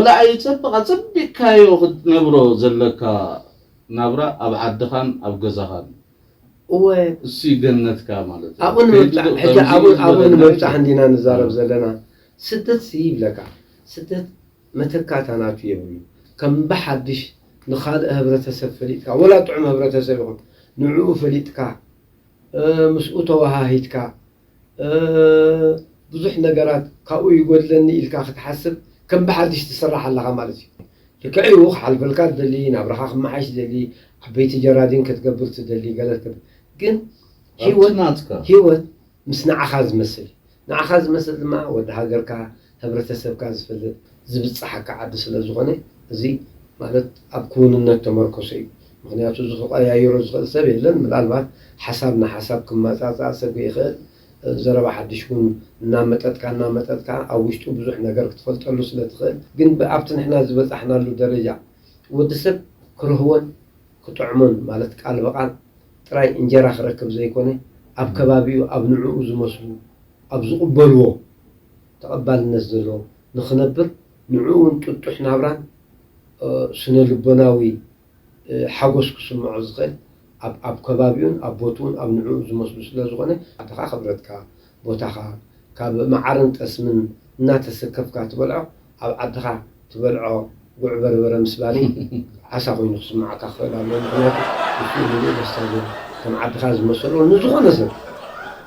ካልኣይ ጸብቕ ኣጸቢቕካዮ ክትነብሮ ዘለካ ናብራ ኣብ ዓድኻን ኣብ ገዛኻን። እወ እሱ ገነትካ ማለት እዩ። ኣብኡ ንምብላዕ ከይትዶ- ሕጂ ከምዚ ኣብኡ ዝበለ ኣብኡ ነገር ንምብጻሕ የለን። እንዲና ንዛረብ ዘለና። ስደት ሲ ይብለካ፣ ስደት መተካእታ ናቱ የብሉ። ከም ብሓድሽ ንኻልእ ህብረተሰብ ፈሊጥካ፣ ወላ ጥዑም ህብረተሰብ ይኹን ንዕኡ ፈሊጥካ፣ እ፣ ምስኡ ተወሃሂድካ፣ እ፣ ብዙሕ ነገራት ካብኡ ይጎድለኒ ኢልካ ክትሓስብ ከም ብሓድሽ ትስራሕ ኣለኻ ማለት እዩ። ልክዕ እዩ፣ ክሓልፈልካ ትደሊ፣ ናብራኻ ክመሓሽ ትደሊ፣ ዓበይቲ ጀራዲን ክትገብር ትደሊ፣ ገለ ክትብል። ግን ኣብቲ ህይወት ናትካ ህይወት ምስ ንዓኻ ዝመስል እዩ። ንዓኻ ዝመስል ድማ ወዲ ሃገርካ፣ ህብረተሰብካ ዝፈልጥ፣ ዝብጽሓካ ዓዲ ስለ ዝኾነ፣ እዚ ማለት ኣብ ክውንነት ተመርኮሰ እዩ። ምኽንያቱ እዚ ክቐያይሮ ዝኽእል ሰብ የለን። ምናልባት ሓሳብ ንሓሳብ ክመጻጻእ ሰብ ይኽእል። ዘረባ ሓድሽ እውን እናመጠጥካ እናመጠጥካ ኣብ ውሽጡ ብዙሕ ነገር ክትፈልጠሉ ስለ ትኽእል። ግን ብ-፣ ኣብቲ ንሕና ዝበጻሕናሉ ደረጃ ወዲ ሰብ ክርህዎን ክጥዕሞን ማለት ቃል ብቓል ጥራይ እንጀራ ክረክብ ዘይኮነ ኣብ ከባቢኡ ኣብ ንዕኡ ዝመስሉ ኣብ ዝቕበልዎ ተቐባልነት ዘለዎ ንኽነብር ንዕኡ እውን ጥጡሕ ናብራን፣ እ፣ ስነ ልቦናዊ፣ እ፣ ሓጎስ ክስምዖ ዝኽእል ኣብ ኣብ ከባቢኡን ኣብ ቦትኡን ኣብ ንዕኡ ዝመስሉ ስለ ዝኾነ ዓድኻ ክብረትካ ቦታኻ ካብ መዓርን ጠስምን እናተሰከፍካ ትበልዖ ኣብ ዓድኻ ትበልዖ ጉዕ በርበረ ምስ ባኒ ዓሳ ኮይኑ ክስምዓካ ክኽእል ኣሎ። ምኽንያቱ ንሱ ምሉእ ደስታ ዝህብ ከም ዓድኻ ዝመሰሎ ንዝኾነ ሰብ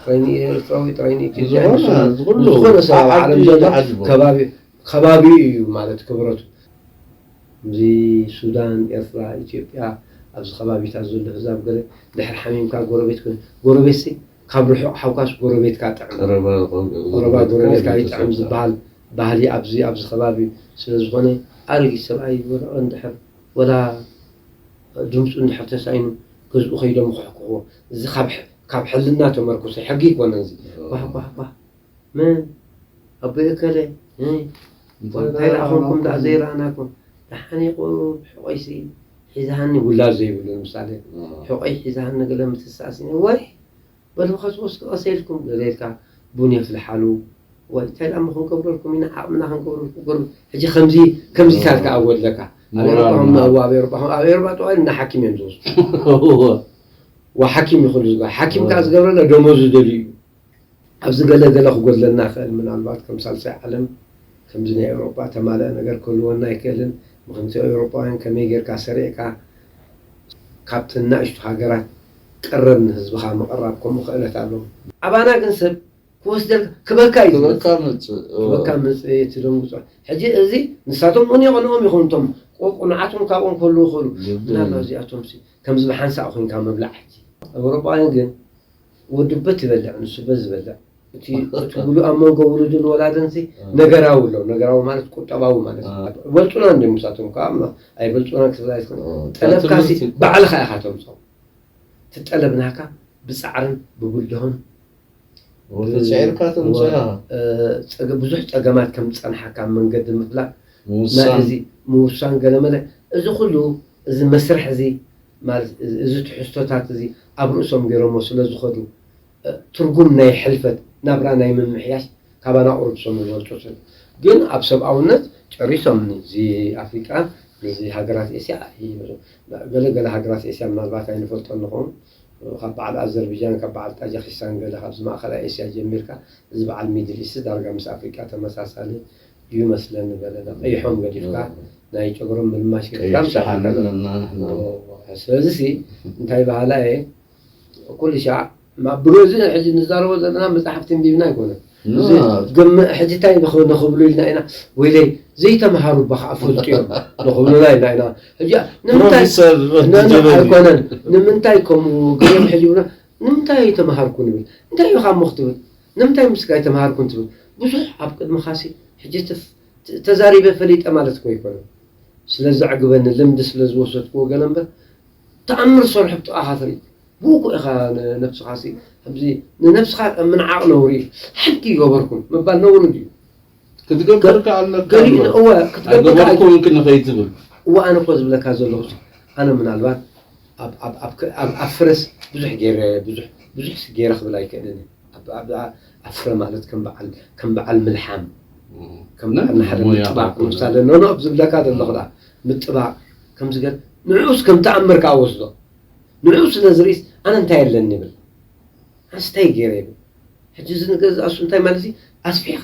ጥራይ ንኤርትራዊ ጥራይ ንኢትዮጵያ ዝኾነ ይመስሎ ዝኹሉ ዝኾነ ሰብ ኣብ ዓዲ ዓለም ዘሎ ዓድቦ። ከባቢ ከባቢኡ እዩ ማለት ክብረቱ። እዚ ሱዳን፣ ኤርትራ፣ ኢትዮጵያ ኣብዚ ከባቢታት ዘሎ ህዛብ ገለ ድሕሪ ሓሚምካ ጎረቤት ኮይኑ ጎረቤት ሲ ካብ ርሑቕ ሓውካስ ጎረቤትካ ጥዕም ቀረባ ቀረባ ጎረቤትካ ይጥዕም ዝበሃል ባህሊ ኣብዚ ኣብዚ ከባቢ ስለ ዝኾነ ኣረጊት ሰብኣይ ወላ እንድሕር ወላ ድምፁ እንድሕር ተሳኢኑ ገዝኡ ከይዶም ክሕክኽዎ እዚ ካብ ሕ- ካብ ሕልና ተመርኩሰ ሕጊ ይኮነን እዚ ኳሕ ኳሕ ኳሕ መን ኣቦይ እከለ እንታይ ደኣ ኾንኩም ደኣ ዘይረኣናኩም ደሓን ኢኹም ሕቆይሲ ሒዛሃኒ ውላድ ዘይብሉ ንምሳሌ ሕቆይ ሒዛሃኒ ገለ ምትሳእሲ ወይ በሉ ከትወስዱ ቀሰ ኢልኩም ገለ ኢልካ ቡን የፍልሓሉ ወይ እንታይ ደኣ ክንገብረልኩም ኢና ዓቕምና ክንገብረልኩም ገሩ ሕጂ ከምዚ ከምዚታት ከኣ ወለካ ኣብ ኤሮጳ ከም ኣብ ኤሮጳ ከም ኣብ ኤሮጳ ጥዋይ እና ሓኪም እዮም ዝወስዱ ወሓኪም ይኽእሉ ዝግበር ሓኪም ከኣ ዝገብረለ ደሞዙ ደልዩ እዩ ኣብዚ ገለ ገለ ክጎድለና ይኽእል ምናልባት ከም ሳልሳይ ዓለም ከምዚ ናይ ኤውሮጳ ተማልአ ነገር ክህልወና ኣይክእልን ምኽንያቱ ኤውሮጳውያን ከመይ ጌርካ ሰሪዕካ ካብቲ ናእሽቱ ሃገራት ቀረብ ንህዝብኻ ምቕራብ ከምኡ ክእለት ኣለዎ ኣባና ግን ሰብ ክወስደልካ ክበካ እዩ ዝመጽእ። ክበካ መጽእ ኦ። ክበካ መጽእ ትደንግጾ ሕጂ እዚ ንሳቶም እውን ይቐንኦም ይኹን እቶም ቁ- ቁኑዓት እውን ካብኦም ክህልዉ ይኽእሉ ግድን። ምናልባት እዚኣቶም ሲ ከምዚ ብሓንሳእ ኮይንካ ምብላዕ ሕጂ ኤውሮጳውያን ግን ወዲ በት ይበልዕ ንሱ በት ዝበልዕ እቲ እቲ ውሉ ኣብ መንጎ ውሉድን ወላድን ሲ ነገራዊ ኣሎ ነገራዊ ማለት ቁጠባዊ ማለት እዩ። አ። በልጹና እንደ ምሳቶም ከዓ ማ- ኣይበልጹና ክትብል ኣይትኽእል ኦ፣ ጠለብካ ሲ ትምህርቲ እኮ። ባዕልኻ ኢኻ ተምፅኦ ትጠለብ ናካ ብፃዕርን ብብልድሆን ወተፅዒርካ ተምፅኦ ኢኻ። እ፣ ፀገ- ብዙሕ ፀገማት ከም ዝፀንሓካ ኣብ መንገዲ ምፍላጥ ምውሳን እዚ ምውሳን ገለመለ እዚ ኩሉ እዚ መስርሕ እዚ ማለት እዚ- እዚ ትሕዝቶታት እዚ ኣብ ርእሶም ገይሮሞ ስለ ዝኸዱ እ፣ ትርጉም ናይ ሕልፈት ናብራ ናይ ምምሕያሽ ካባና ቁሩብ ሰሙ ይበልጡ ስለ ግን ኣብ ሰብኣውነት ጨሪሶም ንዚ ኣፍሪቃ ንዚ ሃገራት ኤስያ ኣይመስሉ ገለ ገለ ሃገራት ኤስያ ምናልባት ኣይንፈልጦ ንኸውን ካብ በዓል ኣዘርቢጃን ካብ በዓል ጣጃኪስታን ገለ ካብዚ ማእኸላይ ኤስያ ጀሚርካ እዚ በዓል ሚድል ኢስት ዳርጋ ምስ ኣፍሪቃ ተመሳሳሊ እዩ መስለኒ ገለ ቀይሖም ገዲፍካ ናይ ጨጉሮም ምልማሽ ገዲፍካ ቀይሕ ምስ ኣፍሪቃ ሸሓነ ኣለና ንሕና ስለዚ ሲ እንታይ ባህላ እየ ኩሉ ሻዕ ማ- ብገዝእ ሕጂ ንዛረቦ ዘለና መፅሓፍቲ እንቢብና ኣይኮነን ኖ፣ እዚ ግም ሕጂ እንታይ ንኽ- ንኽብሉ ኢልና ኢና ወይለይ ዘይተምሃሩ እባ ከዓ ፈልጡ እዮም ንኽብሉና ኢልና ኢና ሕጂ ንምንታይ ፕሮፌሰር ነ- ነ- ጀበሊ። ኣይኮነን ንምንታይ ከምኡ ግም ሕጂ ብና ንምንታይ ኣይተምሃርኩ ንብል እንታይ ኢኻ እሞ ክትብል ንምንታይ ምስካ ኣይተምሃርኩን ትብል ብዙሕ ኣብ ቅድሚ ካሲ ሕጂ ትፍ- ት- ተዛሪበ ፈሊጠ ማለት እኮ ኣይኮነን ስለ ዘዕግበኒ ልምዲ ስለ ዝወሰድክዎ ገለ እምበር ተኣምር ሰርሑ ብጥቓኻ ትርኢ ብኡ እኮ ኢኻ ን- ነብስኻ ሲ ከምዚ ንነብስኻ ምንዓቕ ነውሪ እዩ ሓንቲ ይገበርኩም ምባል ነውሪ ድዩ ክትገብር ከኣለካ ገሊኡ እወ ክትገብር ከኣ- ኣይገበርኩን ክንኸይትብል እወ ኣነ እኮ ዝብለካ ዘለኹ ሲ ኣነ ምናልባት ኣብ- ኣብ- ኣብ ከ- ኣብ- ኣብ ፍረስ ብዙሕ ገይረ ብዙሕ ብዙሕ ሲ ገይረ ክብል ኣይክእልን እየ። ኣብ- ኣብ- ኣብ ፍረ ማለት ከም በዓል ከም በዓል ምልሓም ከም ንሓደ ምጥባቕ ምሳሌ ኖኖ ዝብለካ ዘለኹ ደኣ ምጥባቕ ከም ዝገር ንዕኡስ ከም ተኣምር ከኣ ወስዶ። ንዕኡ ስለ ዝርእስ ኣነ እንታይ ኣለኒ ይብል። ኣንስታይ ገይረ ይብል። ሕጂ እዚ ንገዛእ እሱ እንታይ ማለት እዩ? ኣስፊሕካ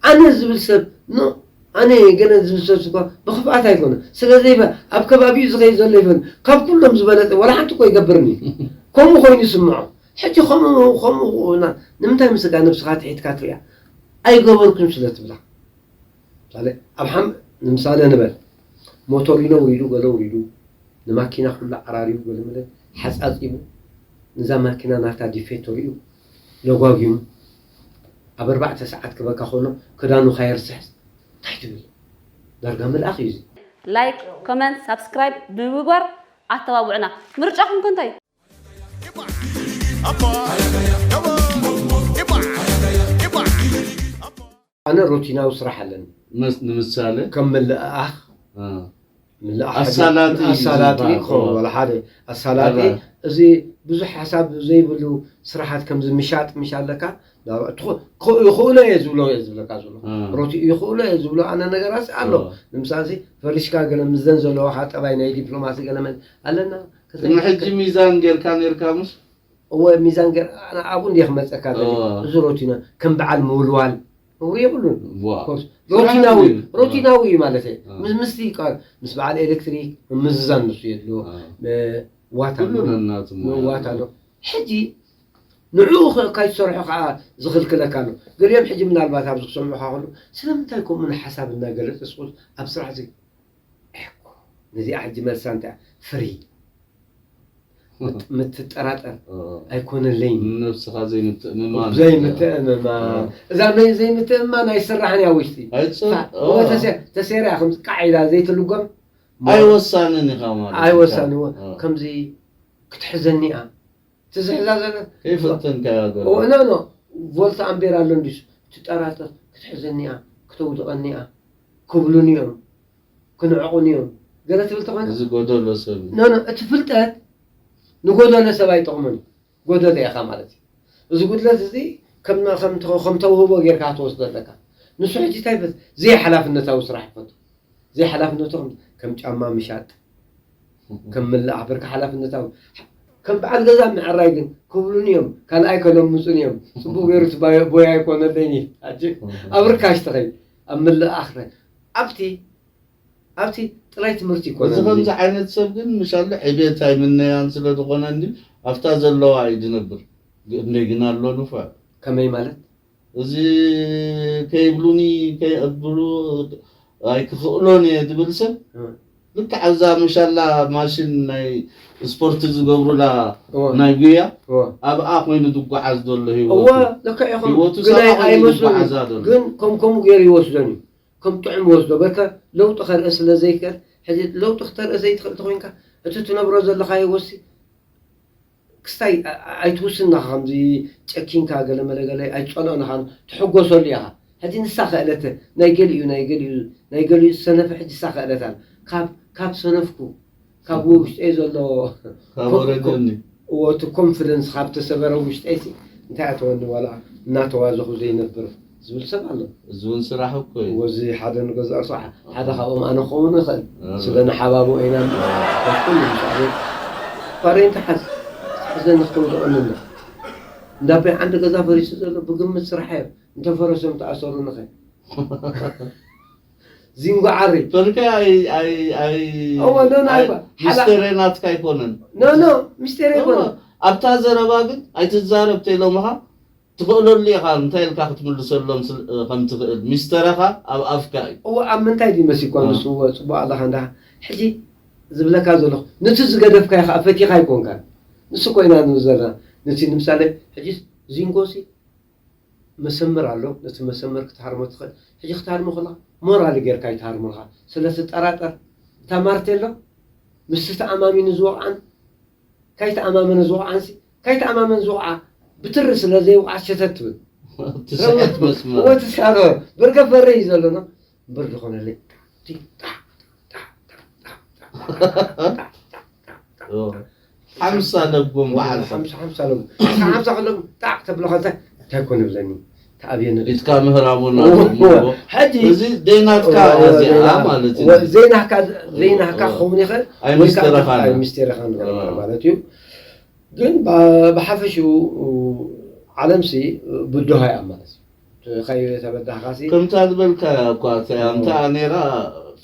ኣነ ዝብል ሰብ ኖ ኣነ ገለ ዝብል ሰብ እኳ ብኽፍኣት ኣይኮነ ስለ ዘይበ ኣብ ከባቢኡ ዝኸይ ዘሎ ይፈን ካብ ኩሎም ዝበለጠ ወላ ሓንቲ እኮ ይገብርኒ ከምኡ ኮይኑ ይስምዖ። ሕጂ ከምኡ ከምኡ ና ንምንታይ ምስጋ ነብስኻ ትሒትካ ትሪኣ ኣይገበርኩን ስለ ትብላ። ምሳሌ ኣብ ሓም ንምሳሌ ንበል ሞቶሪኖ ውሪዱ ገለ ውሪዱ ንማኪና ኩሉ ዓራሪቡ ገለ መለ ሓጻጺቡ ንዛ ማኪና ናታ ዲፌቶሪኡ ለጓጊሙ ኣብ ኣርባዕተ ሰዓት ክበካ ከሎ ክዳኑ ካየርስሕ እንታይ ትብል? ዳርጋ መልኣኽ እዩ እዚ። ላይክ ኮመንት ሳብስክራይብ ብምግባር ኣተባብዑና። ምርጫኹም ከ እንታይ እዩ? ኣነ ሮቲናዊ ስራሕ ኣለኒ። መስ- ንምሳሌ ከም ምልኣኽ አ፣ ምልኣኽ ኣሳላጢ ኣሳላጢ ዝበሃል፣ ክኸውን ኦ። ወላ ሓደ ኣሳላጢ ኣራ- እዚ ብዙሕ ሓሳብ ዘይብሉ ስራሓት ከምዚ ምሻጥ ምሽ ኣለካ ናብ- ትኹ- ክኡ- ይኽእሎ እየ ዝብሎ እየ ዝብለካ ዘሎ አ፣ ሮቲ ይኽእሎ እየ ዝብሎ ኣነ ነገራት ኣሎ ኦ። ንምሳሌ ፈሪሽካ ገለ ምስዘን ዘለዋካ ጠባይ ናይ ዲፕሎማሲ ገለ መ- ኣለና ቅድሚ ሕጂ ሚዛን ጌርካ ኔርካ ምስ እወ ሚዛን ገር ኣነ ኣብኡ እንዲየ ክመፀካ ደሊ እወ። እዚ ሮቲና ከም በዓል ምውልዋል እው የብሉን ዋ ኮርስ ስራሕ ሮቲናዊ እዩ። ሮቲናዊ እዩ ማለት እዩ እወ። ምስ ምስቲ ቃ- ምስ በዓል ኤሌክትሪክ ምምዝዛን ንሱ የድልዎ አ፣ ም- ዋታ ኩሉ ኣሎ። ነናቱ ሞያ ምዋት ኣሎ ሕጂ ንዕኡ ከ- ካይትሰርሖ ከዓ ዝኽልክለካ ኣሎ ገሊኦም ሕጂ ምናልባት ኣብዚ ክሰምዑካ ከሉ ስለምንታይ ከምኡ ንሓሳብ እናገለፀ ስቁት ኣብ ስራሕ እዚ እኮ ነዚኣ ሕጂ መልሳ እንታይ ፍሪ ምት- ምትጠራጠር ኦ፣ ኣይኮነለይን ንነብስኻ ዘይምትእምማን ዘይምትእምማን እዛ ናይ ዘይምትእምማን ኣይስራሕን እያ ውሽጢ ኣይጽ- ታ- ኦ፣ እወ ተሰ- ተሰይራ እያ ከምዚ ቃዕ ኢላ ዘይትልጎም ኣይወሳንን ኢኻ ማለት እዩ። ኣይወሳንዎ ኦ፣ ከምዚ ክትሕዘኒ እያ ትዝሕዛ ዘለ ከይፈተንካያ ዘሎ ኖ ኖ ቮልታ ኣምቤር ኣሎ እንዲስ ትጠራጠር ክትሕዘኒ እያ ክተውድቐኒ እያ ክብሉን እዮም ክንዕቑን እዮም ገለ ትብል ተኾይኑ እዚ ጎደሎ ሰብ እዩ። ኖ ኖ እቲ ፍልጠት ንጎደሎ ሰብ ኣይጠቕሙን እዩ ጎደሎ ኢኻ ማለት እዩ እዚ ጉድለት እዚ ከም ከም ከም ተውህቦ ጌርካ ክትወስዶ ኣለካ ንሱ ሕጂ እንታይ ይፈት ዘይሓላፍነታዊ ስራሕ ይፈቱ ዘይሓላፍነቱ ከም- ከም ጫማ ምሻጥ ከም ምልእ ኣኽበርካ ሓላፍነታዊ ከም በዓል ገዛ ምዕራይ ግን ክብሉን እዮም ካልኣይ ከለምፁን እዮም ፅቡቅ ገይሩ እቲ ባዮ- ቦያ ኣይኮነለይን እዩ ኣጅ ኣብ ርካሽ ተኸይ ኣብ ምልእ ኣኽረ ኣብቲ ኣብቲ ጥራይ ትምህርቲ ይኮነ እዚ ከምዚ ዓይነት ሰብ ግን ምሻለ ዕቤት ኣይምነያን ስለ ዝኾነ እንዲ ኣብታ ዘለዋ እዩ ዝነብር። ግ- እንደ ግን ኣሎ ንፉዕ ከመይ ማለት እዚ ከይብሉኒ ከይብሉ ኣይክኽእሎን እየ ዝብል ሰብ እም። ልክዕ ኣብዛ መሻላ ማሽን ናይ ስፖርት ዝገብሩላ እወ፣ ናይ ጉያ እወ። ኣብኣ ኮይኑ ዝጓዓዝ ዘሎ እወ ህይወቱ ልክዕ ኢኹም ህይወቱ ግን ሳባ ኣይ- ኮይኑ ኣይመስሉን ዝጓዓዛ ዘሎ ግን ከም ከምኡ ገይሩ ይወስዶን እዩ ከም ጥዑም ይወስዶ በርከ ለውጢ ከርኢ ስለ ዘይክእል ሕዚ ለውጢ ክተርኢ ዘይትኽእል ተኮይንካ እቲ ትነብሮ ዘለኻዮ ወሲ ክስታይ ኣ- ኣ- ኣይትውስን ኢኻ ከምዚ ጨኪንካ ገለ መለ ገለ ኣይትጸልኦን ኢኻ ትሕጎሰሉ ኢኻ ሕጂ ንሳ ክእለት ናይ ገሊኡ ናይ ገሊኡ ናይ ገሊኡ ዝሰነፈ ሕጂ ሳ ክእለት ኣለ ካብ ካብ ሰነፍኩ ካብ ውሽጠይ ዘሎ ካብ ወረደኒ እዎ እቲ ኮንፊደንስ ካብ ተሰበረ ውሽጠይ ሲ እንታይ ኣተወኒ ዋላ እናተዋዘኹ ዘይነብር ዝብል ሰብ ኣሎ እዚ እውን ስራሕ እኮ እዩ ወዚ ሓደ ንገዛእ ርሱ ሓደ ካብኦም ኣነ ክኸውን ይኽእል እ። ስለ ንሓባቡ ኢና ኩሉ ምስ ኣቤት ፓሬንት ሓዝ ክትሕዘኒ ክትውድቐኒ እንዳ እንዳበይ ዓንዲ ገዛ ፈሪሱ ዘሎ ብግምት ስራሕ እዮ እንተፈረሶም ተኣሰሩ ንኸ ዚንጎ ዓሪ ፈርካ ኣይ ኣይ ኣይ እወ፣ ኖ፣ ኖ፣ ኣይ- ኣይባ- ሓላ- ሚስተር ናትካ ኣይኮነን ኖ ኖ ሚስቴር እወ፣ ኣይኮነ ኣብታ ዘረባ ግን ኣይትዛረብ ተኢሎምኻ ትኽእለሉ ኢኻ እንታይ ኢልካ ክትምልሰሎም ስል- ከም ትኽእል ሚስተረኻ ኣብ ኣፍካ እዩ እወ ኣብ ምንታይ ድዩ መሲኳ እ። ንሱ እወ ፅቡቅ ኣለካ እንዳ ሕጂ ዝብለካ ዘለኹ ነቲ ዝገደፍካዮ ከዓ ፈቲኻ ኣይኮንካን ንሱ ኮይና ንብል ዘለና ነቲ ንምሳሌ ሕጂ ዚንጎሲ መሰመር ኣሎ ነቲ መሰመር ክትሃርሞ ትኽእል ሕጂ ክትሃርሞ ከለካ ሞራል ጌርካ ይትሃርመልካ ስለ ትጠራጠር እታ ማርቴሎ ምስቲ ተኣማሚኑ ዝወቕዓን ካይተኣማመነ ዝወቕዓንሲ ካይተኣማመን ዝወቕዓ ብትሪ ስለ ዘይውቕዓ ሸተት ትብል ትስሕት መስመር ወትሳሮ ብርገ ፈረ እዩ ዘሎ እምበር ዝኾነለይ ሓምሳ ለጎም በዓል ሓምሳ ሓምሳ ሎም ሓምሳ ከሎም ጣዕ ተብሎ ከንታ እንታይ ኮነ ብለኒ ተኣብየኒ። ኢትካ ምህራሙና እዎ፣ እሞ፣ ሕጂ እዚ ደይናትካ እዎ፣ እዚኣ ደይና- ማለት እዩ። ወ- ዘይናካ ዘይናካ እዎ። ክኸውን ይኽእል ኣይ ወይ ከዓ ምስጢርኻን። ኣይ ምስጢርኻን ንገር እዎ። ማለት እዩ። ግን ብ- ብሓፈሽኡ ዓለምሲ ብድሆ እያ ማለት እዩ። ከይተበዳህካሲ ከምታ ዝበልካያ እኳ እቲኣ እዎ። እንታ ነይራ፣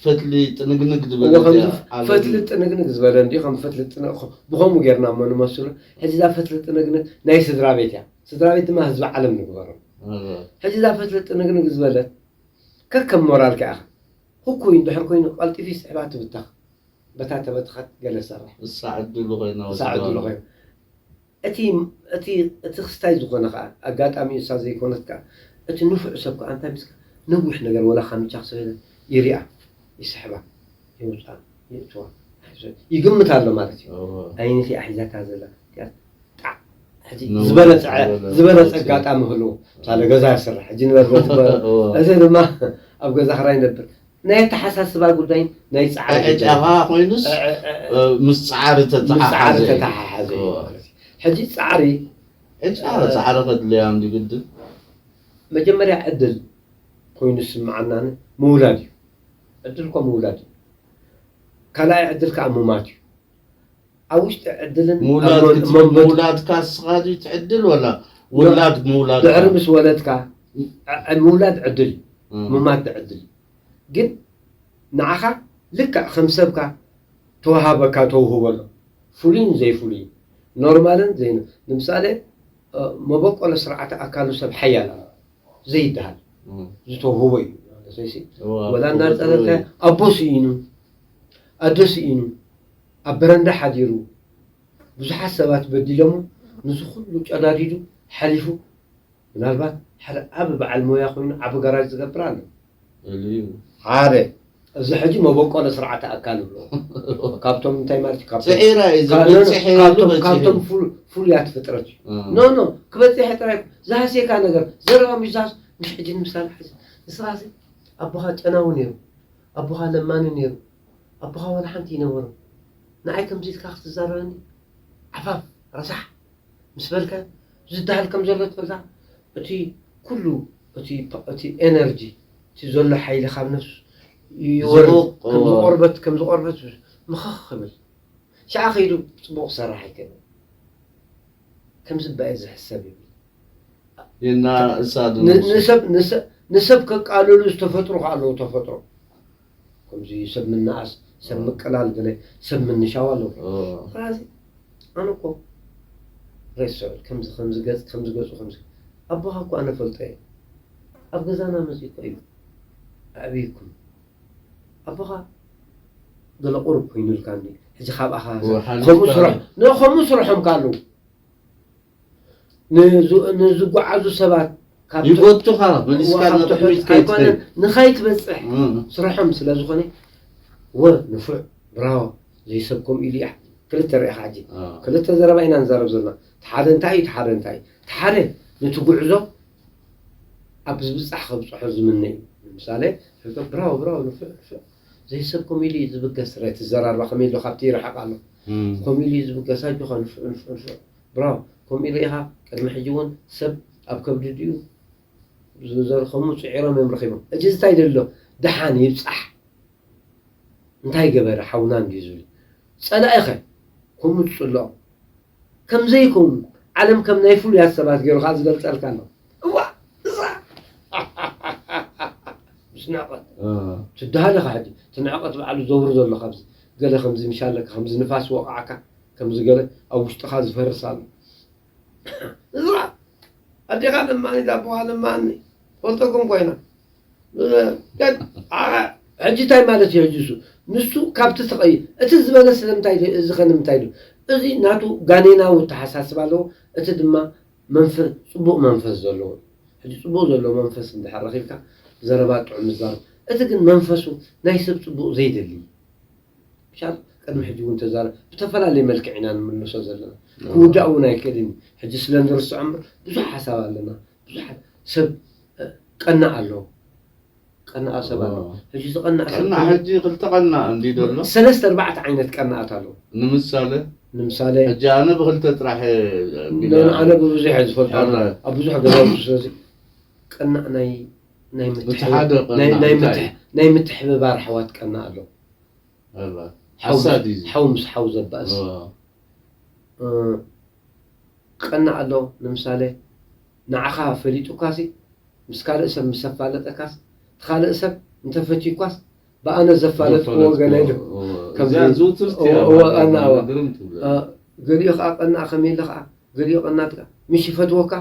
ፈትሊ ጥንግንግ ዝበለ እዎ፣ ከምዚ እዚኣ ዓለም። ፈትሊ ጥንግንግ ዝበለ እንዲ ከም ፈትሊ ጥን- ብኸምኡ ጌርና እሞ ንመስሉ። ሕጂ እዛ ፈትሊ ጥንግንግ ናይ ስድራ ቤት እያ። ስድራ ቤት ድማ ህዝቢ ዓለም ንግበሮ። እዎ። ሕጂ እዛ ፈትሊ ጥንግንግ ዝበለት ከከም ሞራልካ ኢኻ። ህኩይ እንድሕር ኮይኑ ቀልጢፊ ስሕባ ትብተኽ። በታ ተበትኸት ገለ ሰርሕ። እሳ ዕድሉ ኮይና እሳ ወስደዋ። ዕድሉ ኮይኑ። እቲ እቲ እቲ ክስታይ ዝኾነ ከዓ ኣጋጣሚ እሳ ዘይኮነት ከዓ እቲ ንፉዕ ሰብ ከዓ እንታይ ምስካ ነዊሕ ነገር ወላ ካምቻ ክሰበለ ይሪኣ ይስሕባ ይውፃ ይእትዋ ይግምት ኣሎ ማለት እዩ። እዎ። ኣይነቲ ኣሒዛታ ዘላ እቲኣ ጣዕ ሕጂ ነዊሕ ዝበለፀ ዝበለ ዝበለፀ ማለት እዩ። ኣጋጣሚ ህልዎ ሳለ ገዛ ይስራሕ ሕጂ ንበር በቲ በ- እዎ። እዚ ድማ ኣብ ገዛ ክራይ ነብር ናይ ኣተሓሳስባ ጉዳይ ናይ ፃዕሪ ጉዳይ ዕጫኻ ኮይኑስ እ- እ- እ- እ፣ ምስ ፃዕሪ ምስ ፃዕሪ ተተሓሓዘ እዩ። ተተሓሓዘ እዩ እዎ። ማለት እዩ። ሕጂ ፃዕሪ ዕጫ ፃዕሪ ከድልያ እንዲ ግድን። መጀመርያ ዕድል ኮይኑ ዝስምዓና ምውላድ እዩ። ዕድል ኮ ምውላድ እዩ። ካልኣይ ዕድል ከዓ ምማት እዩ። ኣብ ውሽጢ ዕድልን ምውላድ ኣብ መን- ክትብል መንበድ- ምውላድካ ንስኻ ድዩ ትዕድል ወላ ውላድ ምውላድ ድሕሪ ምስ ወለድካ ዕ- ምውላድ ዕድል እዩ። እም። ምማት ዕድል እዩ። ግን ንዓኻ ልክዕ ከም ሰብካ ተዋሃበካ ተውህቦ ኣሎ። ፍሉይን ዘይፍሉይን ኖርማልን ዘይኖ ንምሳሌ እ፣ መበቆሎ ስርዓተ ኣካሉ ሰብ ሓያል ኣሎ ዘይበሃል እም። ዝተውህቦ እዩ። ማለት እዚ እዋ፣ ወላ እዋ፣ እናፀለልካ እዋ። ኣቦ ስኢኑ ኣዶ ስኢኑ ኣብ በረንዳ ሓዲሩ ብዙሓት ሰባት በዲሎሞ ንዚ ኩሉ ጨዳዲዱ ሓሊፉ ምናልባት ሓደ ዓቢ በዓል ሞያ ኮይኑ ዓቢ ጋራጅ ዝገብር ኣሎ። እልዩ። ሓደ እዚ ሕጂ መበቆሎ ስርዓተ ኣካል ይብሎ ካብቶም እንታይ ማለት እዩ? ካብቶም ፅዒራ እዩ ካብ- ዝብል ኖ፣ ኖ፣ ፅሒሩ ካብቶም በፂሑ። ካብቶም ፍሉ- ፍሉያት ፍጥረት እዩ። እም። ኖ ኖ ክበፅሐ ጥራይ እኮ። ዝሃስየካ ነገር ዘረባ ምዛዝ ንሕጂ ንምሳሌ ሕዚ ንስኻ እዚ ኣቦኻ ጨናዊ ነይሩ ኣቦኻ ለማኒ ነይሩ ኣቦኻ ዋላ ሓንቲ ይነበሩ ንዓይ ከምዚ ኢልካ ክትዛረበኒ ዓፋፍ ረሳሕ ምስ በልካ ዝደሃል ከም ዘሎ ትፈልጣ እቲ ኩሉ እቲ ፓ- እቲ ኤነርጂ እቲ ዘሎ ሓይሊ ካብ ነፍሱ ይወርድ ዝቑቕ- ከም ዝቆርበት ከም ዝቆርበት ምኽኽ ክብል ሸዓ ከይዱ ፅቡቅ ክሰርሕ ኣይክእልን ከምዚ ባየ ዝሕሰብ ይብል ይና እሳ ን- ንሰብ ንሰ- ንሰብ ከቃልሉ ዝተፈጥሩ ከዓ ኣለዉ ተፈጥሮ ከምዚ ሰብ ምናኣስ ሰብ ምቅላል ገለ ሰብ ምንሻው ኣለዉ ስለዚ ኣነ እኮ ሬሰል ከምዚ ከምዚ ገፅ ከምዚ ገፁ ከምዚ ኣቦኻ እኮ ኣነ ፈልጦ እየ ኣብ ገዛና መፂ እኮ እዩ ኣዕብይኩም ኣቦኻ ገለ ቁሩብ ኮይኑልካ እንዲ ሕጂ ካብኣኻ ከምኡ ስርሖም ን ከምኡ ስርሖም ካሉ ንዝጓዓዙ ሰባት ይጎቱኻ መሊስካ ንቅድሚት ከይትኸይድ ንኸይትበፅሕ ስርሖም ስለ ዝኾነ ወ ንፉዕ ብራዎ ዘይሰብኮም ኢሉ እያ ክልተ ርኢኻ ሕጂ ክልተ ዘረባ ኢና ንዛረብ ዘለና ሓደ እንታይ እዩ ሓደ እንታይ እዩ ሓደ ነቲ ጉዕዞ ኣብ ዝብፃሕ ከብፅሖ ዝምነ እዩ ንምሳሌ ብራዎ ብራዎ ንፉዕ ንፉዕ ዘይሰብኮም ኢሉ እዩ ዝብገስ ረ ትዘራርባ ከመይ ኢሉ ካብቲ ይርሕቕ ኣሎ ከምኡ ኢሉ እዩ ዝብገስ ኣጆኻ ንፉዕ ንፉዕ ንፉዕ ብራው ከምኡ ኢለ ኢኻ ቅድሚ ሕጂ እውን ሰብ ኣብ ከብዲ ድዩ ዝዘርኸሙ ፅዒሮም እዮም ረኺቦም እዚ እንታይ ደሎ ደሓን ይብፃሕ እንታይ ገበረ ሓውና እንድዩ ዝብል ፀላኢኸ ከምኡ ትፅልኦ ከምዘይከውን ዓለም ከም ናይ ፍሉያት ሰባት ገይሩ ከዓ ዝገልፀልካ ኣሎ እዋ እዛ ምስናቐት ትደሃለኻ ሕጂ ትንዕቐት ባዕሉ ዘውሪ ዘሎ ካብዚ ገለ ከምዚ ምሻለካ ከምዚ ንፋስ ወቕዓካ ከምዚ ገለ ኣብ ውሽጥኻ ዝፈርስ ኣሎ እዛ ኣዴኻ ለማኒ ኣቦኻ ለማኒ ፈልጠኩም ኮይና ሕጂ እንታይ ማለት እዩ ሕጂ እሱ ንሱ ካብቲ ተቐይ እቲ ዝበለ ስለምንታይ እዚ ከ ንምንታይ ዶ እዚ ናቱ ጋኔናዊ ተሓሳስብ ኣለዎ እቲ ድማ መንፈስ ጽቡቕ መንፈስ ዘለዎ ሕጂ ጽቡቕ ዘለዎ መንፈስ እንድሕር ረኺብካ ዘረባ ጥዑም ምዛረብ እቲ ግን መንፈሱ ናይ ሰብ ጽቡቕ ዘይደሊ ምሻል ቅድሚ ሕጂ እውን ተዛረ ብተፈላለየ መልክዕ ኢና ንምልሶ ዘለና ክውዳእ እውን ኣይክእልን ሕጂ ስለ ንርስዖ እምበር ብዙሕ ሓሳብ ኣለና ብዙሓት ሰብ ቀናእ ኣሎ ቀናእ ሰብ ኣሎ ሕጂ ዝቐናእ ሰብ ቀናእ ሕጂ ክልተ ቀናእ እንዲ ዘሎ ሰለስተ ኣርባዕተ ዓይነት ቀናኣት ኣለዉ ንምሳሌ ንምሳሌ ሕጂ ኣነ ብክልተ ጥራሕ ኣነ ብብዙሕ እየ ዝፈልጦ ኣብ ብዙሕ ገዛውቲ ስለዚ ቀናእ ናይ ናይ እቲ ምትሕብ- ሓደ ናይ- ቀናእ ናይ እንታይ? ምትሕ- ናይ ምትሕብባር ኣሕዋት ቀናእ ኣሎ። ኣላ ሓው ምስ- ሓሳድ እዩ። ሓው ምስ ሓው ዘባእስ ኦ፣ እ፣ ቀናእ ኣሎ። ንምሳሌ ንዓኻ ፈሊጡካሲ ምስ ካልእ ሰብ ምስ ኣፋለጠካስ እቲ ካልእ ሰብ እንተፈትዩኳስ ብኣነ ዘፋለጥክዎ ገለ ኢሉ ኦ፣ ከምዚ- እዚኣ ዝውትርቲ ኦ፣ እያ ኦ፣ ማለት ኣና፣ እዩ። ኦ። ግርም ትብሎ። እ፣ ገሊኡ ከዓ ቀናእ ከመይ ኢለ ከዓ ገሊኡ ቀናት ከዓ ምሽ ይፈትወካ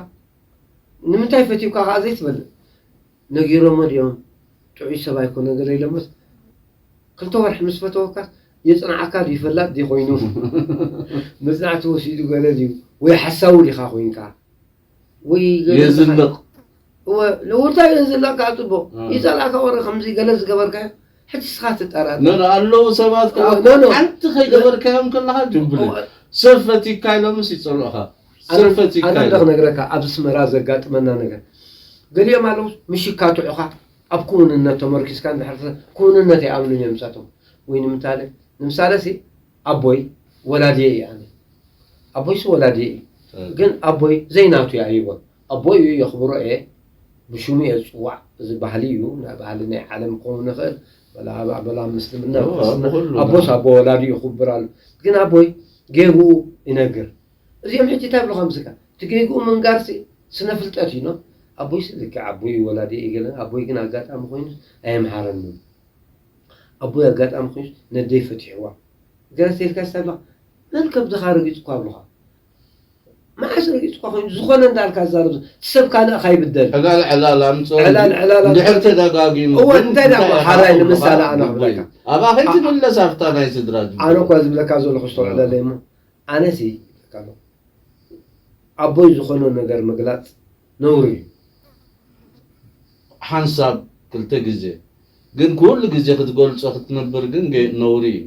ንምንታይ ፈትዩካ ከዓ ዘይትፈልጥ ነጊሮሞ ድዮም ጥዑይ ሰብ ኣይኮነ ገለ ኢሎምስ ክልተ ወርሒ ምስ ፈተወካ የፅንዓካ ድዩ ፈላጥ ድዩ ኮይኑ መፅናዕቲ ወሲዱ ገለ ድዩ ወይ ሓሳዊ ዲኻ ኮይንካ ወይ ገለ የዝልቕ እወ ለወርታ የዝለካ ፅቡቅ እ። ይፀላእካ ወረ ከምዚ ገለ ዝገበርካ ሕጂ ስኻ ትጠራጠር ኖ ኣለዉ ሰባት ከዓ ኖ፣ ኖ። ሓንቲ ከይገበርካዮም ከለካ ድብል እወ፣ ሰብ ፈቲካ ኢሎምስ ይፀልኡኻ ሰብ ፈቲካ ኣነ ኢሎም ክነግረካ ኣብዚ ኣስመራ ዘጋጥመና ነገር ገሊኦም ኣለዉ ምሽ ይካትዑኻ ኣብ ክውንነት ተመርኪስካ እንድሕር ክውንነት ይኣምኑን እዮም ምሳቶም ወይ ንምሳሌ ንምሳሌ ሲ ኣቦይ ወላድየ እዩ ኣነ ኣቦይ ሲ ወላድየ እዩ ግን ኣቦይ ዘይናቱ እያ ይቦን ኣቦይ እዩ የኽብሮ እየ ብሽሙ እየ ዝፅዋዕ እዚ ባህሊ እዩ ናይ ባህሊ ናይ ዓለም ክኸውን ይኽእል በላ ምስልምና ኣቦስ ኣቦ ወላዲ ይኽብር ኣሎ ግን ኣቦይ ጌግኡ ይነግር እዚኦም ሕጂ እንታይ ብልኻ ምስካ እቲ ጌግኡ ምንጋርሲ ስነ ፍልጠት እዩ ኖ ኣቦይ ሲ ልክዕ ኣቦይ ወላዲ እዩ ገለ ኣቦይ ግን ኣጋጣሚ ኮይኑ ኣየምሃረንን ኣቦይ ኣጋጣሚ ኮይኑ ነደይ ፈትሕዋ ገለ ተልካ ስታብላ መን ከብድኻ ረጊፅኳ ኣብልኻ መዓስ ረጊፅኳ ኮይኑ ዝኾነ እንዳልካ ዛረብ ሰብ ካልእ ካይብደል ዕላል ዕላል ኣምፅኦ ዕላል ዕላል እንድሕር ተደጋጊሙ እወ ግን እንታይ ደኣ እንታይ ሓራይ ይኸውን ንምሳሌ ከዓ ኣነ ግቡእ እዩ። ክብለካ ኣብኣ ከይትምለስ ኣብታ ናይ ስድራ ኣነ እኳ ዝብለካ ዘለኹ ዝተውዕለለይ እሞ ኣነሲ ይብለካ ኣለኹ ኣቦይ ዝኾነ ነገር ምግላፅ ነውሪ እዩ ሓንሳብ ክልተ ግዜ ግን ኩሉ ግዜ ክትገልፆ ክትነብር ግን ገ- ነውሪ እዩ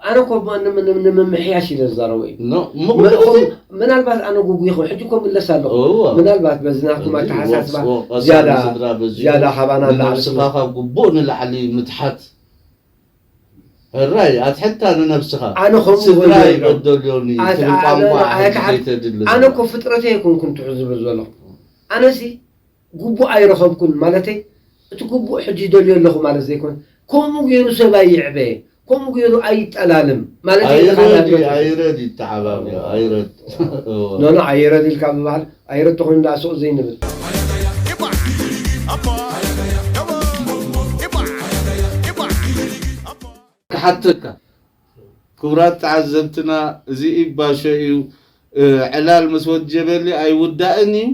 ኣነ እኮ ብ- ንም- ንም- ንምምሕያሽ ኢለ ዝዛረቦ እዩ ኖ፣ እሞ ም- ኩሉ እኹም- ምናልባት ኣነ ጉጉ ይኹም ሕጂ እኮ ምለስ ኣለኹ እዎ። ምናልባት በዚ ናትኩም እንዲ ኣተሓሳስባ ወፅኦ ቀሳ ዝያዳ ንስድራ በዚሑ ዝያዳ ካባና ንላዕሊ ንነብስኻ ካብ ግቡእ ንላዕሊ ምትሓት ሕራይ ኣትሕታ ንነብስኻ ኣነ ከምኡ ስድራ ገይረ ይበደልዮኒ ኣት- ትብል ኣነ- ቋንቋ ኣነ- ሕጂ ኣይትሓት- ዘይተድሊ ኣነ ዘላ። እኮ ፍጥረተይ ኣይኮንኩን ትሑ ዝብል ዘለኹ ኣነሲ ግቡእ ኣይረኸብኩን ማለተይ እቲ ግቡእ ሕጂ ይደልዮ ኣለኹ ማለት ዘይኮነ ከምኡ ገይሩ ሰብ ኣይዕበ ከምኡ ገይሩ ኣይጠላልም ማለት ኣይረድ ኣይረድ ይተዓባብዮ ኣይረድ እዎ። ኖኖ ኣይረድ ኢልካ ምባል ኣይረድ ተኾይኑ ዳ ሱቕ ዘይንብል ክሓተካ ክቡራት ተዓዘብትና እዚ ኢባሾ እዩ እ፣ ዕላል ምስ ወጀበሊ ኣይውዳእን እዩ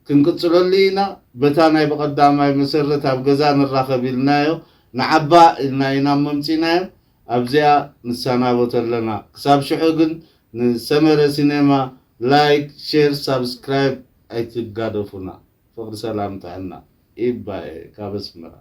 ክንቅፅለሉ ኢና በታ ናይ ብቐዳማይ መሰረት ኣብ ገዛ ንራኸብ ኢልናዮ ንዓባ ኢልና ኢና መምፂናዮ ኣብዚኣ ንሰናበቶ ኣለና ክሳብ ሽዑ ግን ንሰመረ ሲኔማ ላይክ ሼር ሳብስክራይብ ኣይትጋደፉና ፍቕሪ ሰላም ጥዕና ኢባኤ ካብ ኣስመራ